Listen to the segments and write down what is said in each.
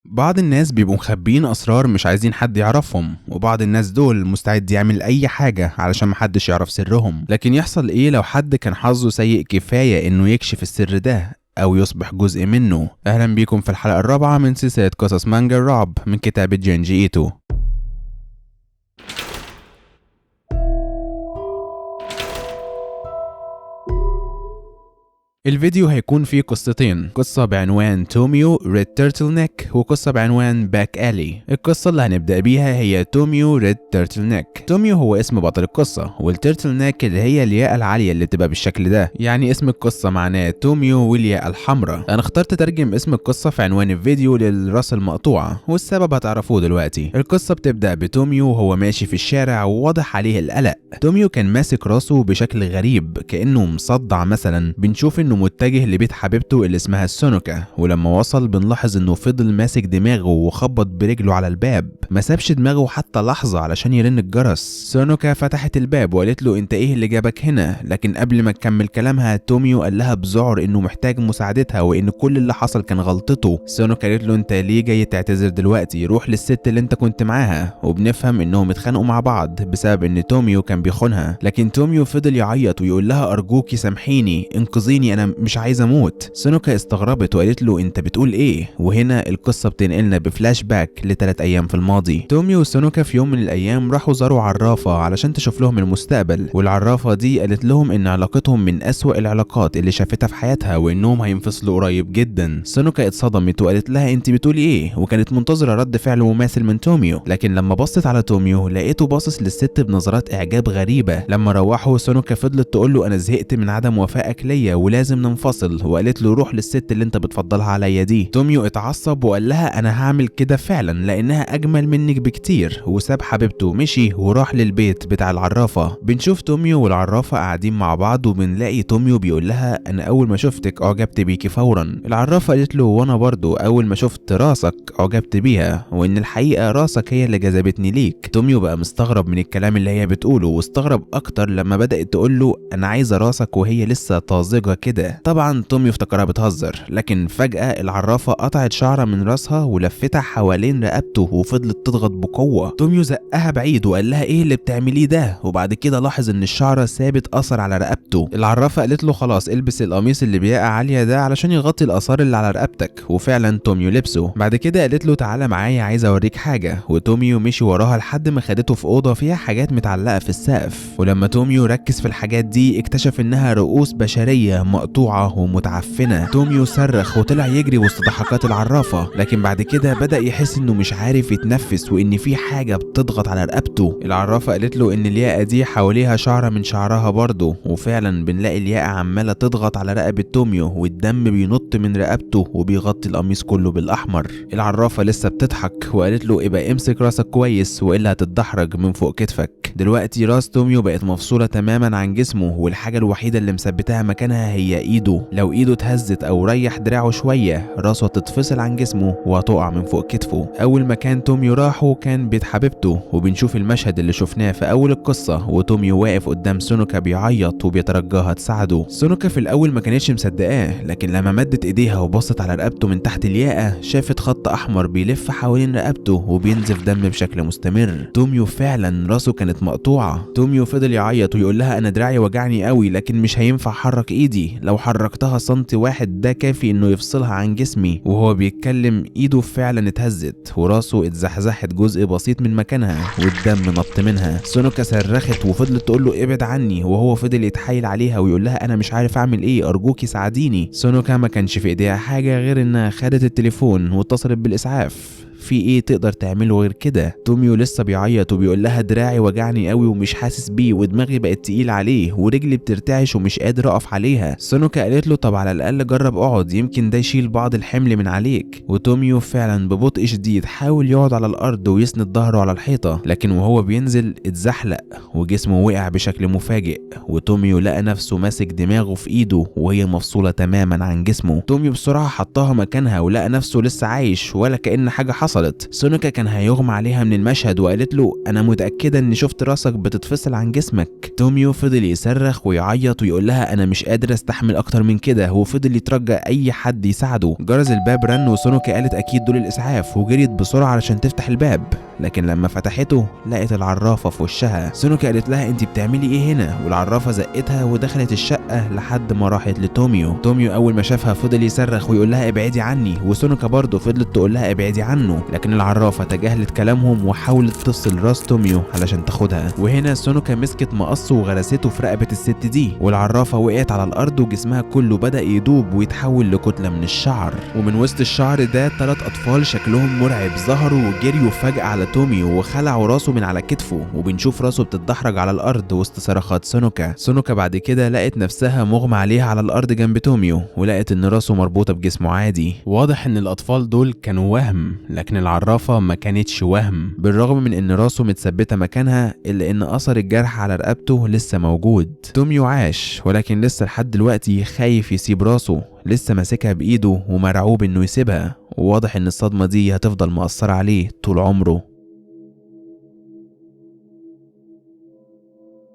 بعض الناس بيبقوا مخبيين أسرار مش عايزين حد يعرفهم، وبعض الناس دول مستعد يعمل أي حاجة علشان محدش يعرف سرهم. لكن يحصل إيه لو حد كان حظه سيء كفاية إنه يكشف السر ده أو يصبح جزء منه؟ أهلا بيكم في الحلقة الرابعة من سلسلة قصص مانجا الرعب من كتابة جينجي إيتو. الفيديو هيكون فيه قصتين، قصة بعنوان توميو Red Turtleneck وقصة بعنوان Back Alley. القصة اللي هنبدأ بيها هي توميو Red Turtleneck. توميو هو اسم بطل القصة، وال turtleneck اللي هي الياقة العالية اللي بتبقى بالشكل ده، يعني اسم القصة معناه توميو والياقة الحمراء. انا اخترت ترجم اسم القصة في عنوان الفيديو للراس المقطوعة، والسبب هتعرفوه دلوقتي. القصة بتبدأ بتوميو وهو ماشي في الشارع وواضح عليه القلق. توميو كان ماسك راسه بشكل غريب كأنه مصدع مثلا. بنشوف انه متجه لبيت حبيبته اللي اسمها سونوكا، ولما وصل بنلاحظ انه فضل ماسك دماغه وخبط برجله على الباب، ما سابش دماغه حتى لحظة علشان يرن الجرس. سونوكا فتحت الباب وقالت له انت ايه اللي جابك هنا؟ لكن قبل ما تكمل كلامها توميو قال لها بذعر انه محتاج مساعدتها وان كل اللي حصل كان غلطته. سونوكا قالت له انت ليه جاي تعتذر دلوقتي؟ روح للست اللي انت كنت معاها. وبنفهم انهم اتخانقوا مع بعض بسبب ان توميو كان بيخونها، لكن توميو فضل يعيط ويقول لها ارجوكي سامحيني، انقذيني، انا مش عايز اموت. سونوكا استغربت وقالت له انت بتقول ايه؟ وهنا القصة بتنقلنا بفلاش باك ل3 ايام في الماضي. توميو وسونوكا في يوم من الايام راحوا زاروا عرافه علشان تشوف لهم المستقبل، والعرافه دي قالت لهم ان علاقتهم من اسوأ العلاقات اللي شافتها في حياتها وانهم هينفصلوا قريب جدا. سونوكا اتصدمت وقالت لها انت بتقولي ايه؟ وكانت منتظره رد فعل مماثل من توميو، لكن لما بصت على توميو لقيته باصص للست بنظرات اعجاب غريبة. لما روحوا سونوكا فضلت تقول له انا زهقت من عدم وفائك ليا ولازم ننفصل، وقالت له روح للست اللي انت بتفضلها عليا دي. توميو اتعصب وقال لها انا هعمل كده فعلا لانها اجمل منك بكتير، وساب حبيبته ومشي وراح للبيت بتاع العرافه. بنشوف توميو والعرافه قاعدين مع بعض، وبنلاقي توميو بيقول لها انا اول ما شفتك اعجبت بيكي فورا. العرافه قالت له وانا برضو اول ما شفت راسك اعجبت بيها، وان الحقيقة راسك هي اللي جذبتني ليك. توميو بقى مستغرب من الكلام اللي هي بتقوله، واستغرب اكتر لما بدات تقول له انا عايزه راسك وهي لسه طازجه كده. طبعا توميو افتكرها بتهزر، لكن فجأة العرافة قطعت شعرة من راسها ولفتها حوالين رقبته وفضلت تضغط بقوة. توميو زقها بعيد وقال لها ايه اللي بتعمليه ده؟ وبعد كده لاحظ ان الشعرة سابت اثر على رقبته. العرافة قالت له خلاص البس القميص اللي بياقة عالية ده علشان يغطي الاثار اللي على رقبتك، وفعلا توميو لبسه. بعد كده قالت له تعالى معايا عايزة اوريك حاجة، وتوميو مشي وراها لحد ما خدته في أوضة فيها حاجات متعلقة في السقف. ولما توميو ركز في الحاجات دي اكتشف انها رؤوس بشرية مقطوعة ومتعفنة. توميو صرخ وطلع يجري وسط ضحكات العرافة، لكن بعد كده بدأ يحس انه مش عارف يتنفس وان في حاجة بتضغط على رقبته. العرافة قالت له ان الياقة دي حواليها شعرة من شعرها برضه، وفعلا بنلاقي الياقة عمالة تضغط على رقبة توميو والدم بينط من رقبته وبيغطي القميص كله بالأحمر. العرافة لسه بتضحك وقالت له ابقى امسك راسك كويس والا هتتدحرج من فوق كتفك. دلوقتي راس توميو بقت مفصولة تماما عن جسمه، والحاجة الوحيدة اللي مثبتها مكانها هي ايده. لو ايده اتهزت او ريح دراعه شوية راسه هتتفصل عن جسمه وهتقع من فوق كتفه. اول مكان توميو راحة كان بيت حبيبته، وبنشوف المشهد اللي شفناه في اول القصة وتوميو واقف قدام سونوكا بيعيط وبيترجاها تساعده. سونوكا في الاول ما كانتش مصدقاه، لكن لما مدت ايديها وبصت على رقبته من تحت الياقة شافت خط احمر بيلف حوالين رقبته وبينزف دم بشكل مستمر. توميو فعلا راسه كانت مقطوعة. توميو فضل يعيط ويقول لها انا دراعي وجعني قوي لكن مش هينفع احرك ايدي، لو حركتها سنتي واحد ده كافي انه يفصلها عن جسمي. وهو بيتكلم ايده فعلا اتهزت وراسه اتزحزحت جزء بسيط من مكانها والدم نط منها. سونوكا صرخت وفضلت تقول له ابعد عني، وهو فضل يتحايل عليها ويقول لها انا مش عارف اعمل ايه، ارجوكي ساعديني. سونوكا ما كانش في ايديها حاجة غير انها خدت التليفون واتصلت بالاسعاف. في ايه تقدر تعمله غير كده؟ توميو لسه بيعيط وبيقول لها دراعي وجعني قوي ومش حاسس بيه ودماغي بقت تقيل عليه ورجلي بترتعش ومش قادر اقف عليها. سونوكا قالت له طب على الاقل جرب اقعد يمكن ده يشيل بعض الحمل من عليك. وتوميو فعلا ببطء شديد حاول يقعد على الارض ويسند ظهره على الحيطة، لكن وهو بينزل اتزحلق وجسمه وقع بشكل مفاجئ، وتوميو لقى نفسه ماسك دماغه في ايده وهي مفصوله تماما عن جسمه. توميو بسرعة حطها مكانها ولقى نفسه لسه عايش ولا كأن حاجة حصلت. حصلت. سونوكا كان هيغمى عليها من المشهد وقالت له انا متأكدة اني شفت راسك بتتفصل عن جسمك. توميو فضل يصرخ ويعيط ويقول لها انا مش قادر استحمل اكتر من كده، وفضل يترجى اي حد يساعده. جرس الباب رن وسونوكا قالت اكيد دول الاسعاف، وجريت بسرعة علشان تفتح الباب، لكن لما فتحته لقت العرافة في وشها. سونوكا قالت لها انت بتعملي ايه هنا؟ والعرافة زقتها ودخلت الشقة لحد ما راحت لتوميو. توميو اول ما شافها فضل يصرخ ويقول لها ابعدي عني، وسونوكا برضه فضلت تقول لها ابعدي عنه، لكن العرافة تجاهلت كلامهم وحاولت تفصل راس توميو علشان تاخدها. وهنا سونوكا مسكت مقص وغرسته في رقبة الست دي، والعرافة وقعت على الارض وجسمها كله بدأ يدوب ويتحول لكتلة من الشعر. ومن وسط الشعر ده 3 اطفال شكلهم مرعب ظهروا وجريوا فجأة على توميو وخلعوا راسه من على كتفه، وبنشوف راسه بتتدحرج على الارض وسط صرخات سونوكا. سونوكا بعد كده لقت نفسها مغمى عليها على الارض جنب توميو، ولقت ان راسه مربوطة بجسمه عادي. واضح ان الاطفال دول كانوا وهم، لكن العرافة ما كانتش وهم. بالرغم من ان راسه متثبتة مكانها الا ان اثر الجرح على رقبته لسه موجود. توميو عاش، ولكن لسه لحد دلوقتي خايف يسيب راسه، لسه ماسكها بايده ومرعوب انه يسيبها، وواضح ان الصدمة دي هتفضل مأثرة عليه طول عمره.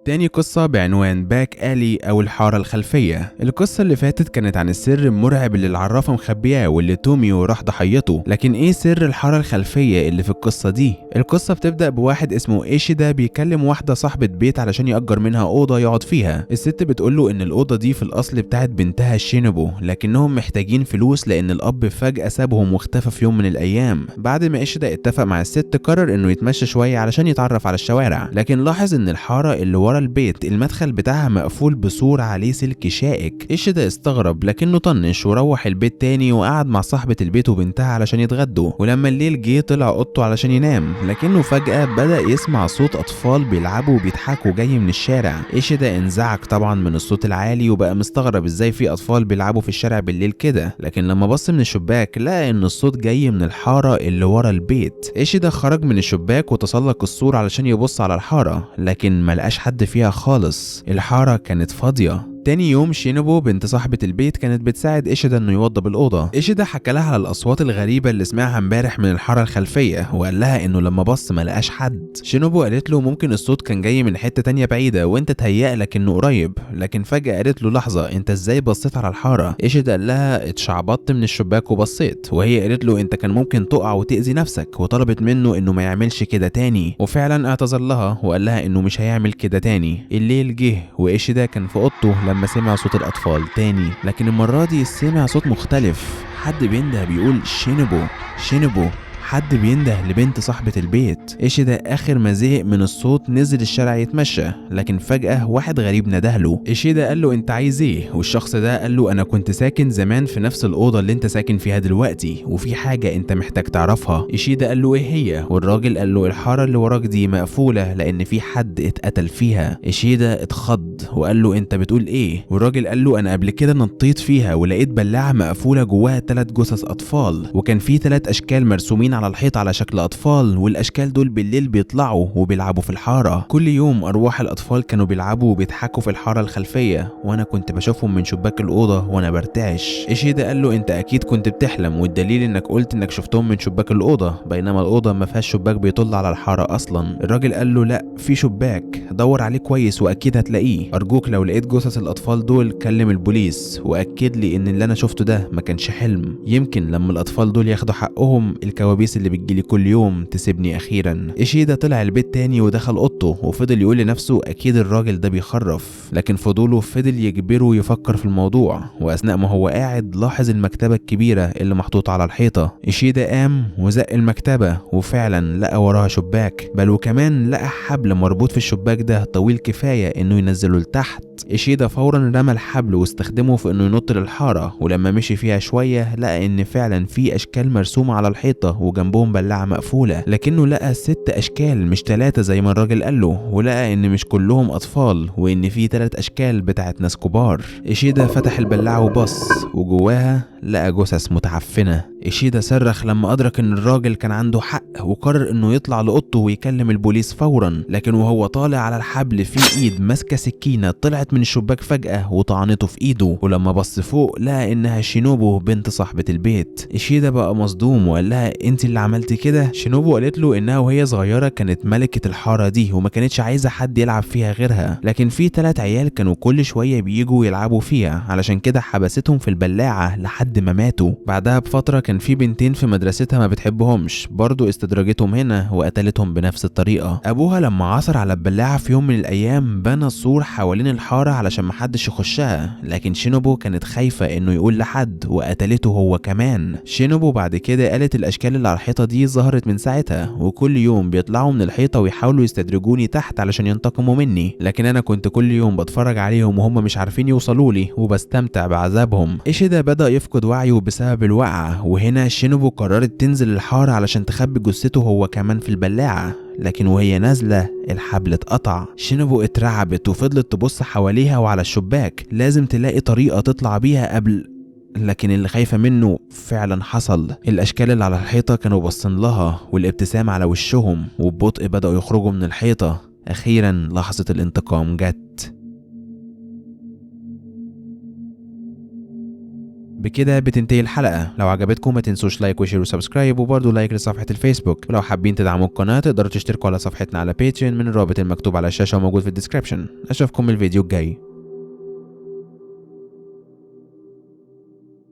تاني قصة بعنوان Back Alley أو الحارة الخلفية. القصة اللي فاتت كانت عن السر المرعب اللي العرافة مخبياه واللي توميو راح ضحيته، لكن ايه سر الحارة الخلفية اللي في القصة دي؟ القصة بتبدأ بواحد اسمه ايشيدا بيكلم واحدة صاحبة بيت علشان يأجر منها أوضة يقعد فيها. الست بتقوله إن الأوضة دي في الأصل بتاعت بنتها شينوبو، لكنهم محتاجين فلوس لأن الأب فجأة سابهم واختفى في يوم من الأيام. بعد ما ايشيدا اتفق مع الست قرر إنه يتمشى شوية علشان يتعرف على الشوارع، لكن لاحظ إن الحارة اللي ورا البيت المدخل بتاعها مقفول بسور عليه سلك شائك. ايشيدا استغرب لكنه طنش وروح البيت تاني وقعد مع صاحبة البيت وبنتها علشان يتغدوا. ولما الليل جه طلع اوضته علشان ينام، لكنه فجأة بدأ يسمع صوت أطفال بيلعبوا وبيضحكوا جاي من الشارع. ايشيدا انزعج طبعا من الصوت العالي وبقى مستغرب ازاي في أطفال بيلعبوا في الشارع بالليل كده، لكن لما بص من الشباك لقى ان الصوت جاي من الحارة اللي ورا البيت. ايشيدا خرج من الشباك وتسلق السور علشان يبص على الحارة، لكن ما لقاش حد فيها خالص، الحارة كانت فاضية. تاني يوم شينوبو بنت صاحبة البيت كانت بتساعد ايشيدا انه يوضب الأوضة. ايشيدا حكى لها على الأصوات الغريبة اللي سمعها امبارح من الحارة الخلفية، وقال لها انه لما بص ما لقاش حد. شينوبو قالت له ممكن الصوت كان جاي من حتة تانية بعيدة وانت تهيأ لك انه قريب، لكن فجأة قالت له لحظة، انت ازاي بصيت على الحارة؟ ايشيدا قال لها اتشعبطت من الشباك وبصيت، وهي قالت له انت كان ممكن تقع وتأذي نفسك، وطلبت منه انه ما يعملش كده تاني، وفعلا اعتذر لها وقال لها انه مش هيعمل كده تاني. الليل جه وايشيدا كان في اوضته لما سمع صوت الأطفال تاني، لكن المرة دي سمع صوت مختلف، حد بينده بيقول شينوبو شينوبو، حد بينده لبنت صاحبة البيت. ايشيدا اخر ما زهق من الصوت نزل الشارع يتمشى، لكن فجأة واحد غريب ندهله. ايشيدا قال له انت عايز ايه؟ والشخص ده قال له انا كنت ساكن زمان في نفس الأوضة اللي انت ساكن فيها دلوقتي، وفي حاجة انت محتاج تعرفها. ايشيدا قال له ايه هي؟ والراجل قال له الحارة اللي وراك دي مقفولة لان في حد اتقتل فيها. ايشيدا اتخض وقال له انت بتقول ايه؟ والراجل قال له انا قبل كده نطيت فيها ولقيت بلاعة مقفولة جواها 3 جثث اطفال، وكان في 3 اشكال مرسومين على الحيط على شكل أطفال، والأشكال دول بالليل بيطلعوا وبيلعبوا في الحارة. كل يوم أرواح الأطفال كانوا بيلعبوا وبيضحكوا في الحارة الخلفية، وأنا كنت بشوفهم من شباك الأوضة وأنا برتعش. إيشيدا قال له أنت أكيد كنت بتحلم، والدليل إنك قلت إنك شفتهم من شباك الأوضة، بينما الأوضة ما فيهاش شباك بيطل على الحارة أصلا. الراجل قال له لا، في شباك، دور عليه كويس وأكيد هتلاقيه، أرجوك لو لقيت جثث الأطفال دول كلم البوليس وأكد لي إن اللي أنا شفته ده ما كانش حلم، يمكن لما الأطفال دول ياخدوا حقهم الكوابيس اللي بتجيلي كل يوم تسيبني أخيرا. إيشيدا طلع البيت تاني ودخل أوضته وفضل يقول لنفسه أكيد الراجل ده بيخرف، لكن فضوله فضل يجبره يفكر في الموضوع. وأثناء ما هو قاعد لاحظ المكتبة الكبيرة اللي محطوطة على الحيطة. إيشيدا قام وزق المكتبة وفعلا لقى وراها شباك، بل وكمان لقى حبل مربوط في الشباك ده طويل كفاية إنه ينزله لتحت. إيشيدا فورا رمى الحبل واستخدمه في إنه ينط للحارة، ولما مشي فيها شوية لقى إن فعلا في أشكال مرسومة على الحيطة وجنبهم بلاعة مقفولة، لكنه لقى 6 أشكال مش 3 زي ما الراجل قال له، ولقى إن مش كلهم أطفال وإن في 3 أشكال بتاعت ناس كبار. إيشيدا فتح البلاعة وبص، وجواها لقى جثث متعفنة. إيشيدا صرخ لما أدرك إن الراجل كان عنده حق، وقرر إنه يطلع لأوضته ويكلم البوليس فورا. لكن وهو طالع على الحبل في إيد ماسكة سكينة طلعت من الشباك فجأة وطعنته في إيده، ولما بص فوق لقى إنها شينوبو بنت صاحبة البيت. إيشيدا بقى مصدوم وقال لها أنت اللي عملتي كده؟ شينوبو قالت له إنها وهي صغيرة كانت ملكة الحارة دي وما كانتش عايزة حد يلعب فيها غيرها، لكن في 3 عيال كانوا كل شوية بيجوا يلعبوا فيها، علشان كده حبستهم في البلاعة لحد ما ماتوا. بعدها بفترة كان في بنتين في مدرستها ما بتحبهمش، برضو استدرجتهم هنا وقتلتهم بنفس الطريقة. أبوها لما عثر على البلاعة في يوم من الأيام بنى سور حوالين الحارة علشان محدش يخشها، لكن شينوبو كانت خايفة إنه يقول لحد وقتلته هو كمان. شينوبو بعد كده قالت الأشكال اللي على الحيطة دي ظهرت من ساعتها، وكل يوم بيطلعوا من الحيطة ويحاولوا يستدرجوني تحت علشان ينتقموا مني، لكن أنا كنت كل يوم بتفرج عليهم وهم مش عارفين يوصلوا لي وبستمتع بعذابهم. إيشيدا بدأ يفقد وعيه بسبب الوقعة، وهنا شينوبو قررت تنزل الحارة علشان تخبي جثته هو كمان في البلاعة، لكن وهي نازلة الحبل اتقطع. شينوبو اترعبت وفضلت تبص حواليها وعلى الشباك، لازم تلاقي طريقة تطلع بيها قبل، لكن اللي خايفة منه فعلا حصل. الأشكال اللي على الحيطة كانوا باصين لها والابتسامة على وشهم، وببطء بدأوا يخرجوا من الحيطة. أخيرا لحظة الانتقام جت. بكده بتنتهي الحلقة. لو عجبتكم ما تنسوش like و share و subscribe، وبرضه like لصفحة الفيسبوك. ولو حابين تدعموا القناة تقدروا تشتركوا على صفحتنا على Patreon من الرابط المكتوب على الشاشة وموجود في ال description. أشوفكم الفيديو الجاي.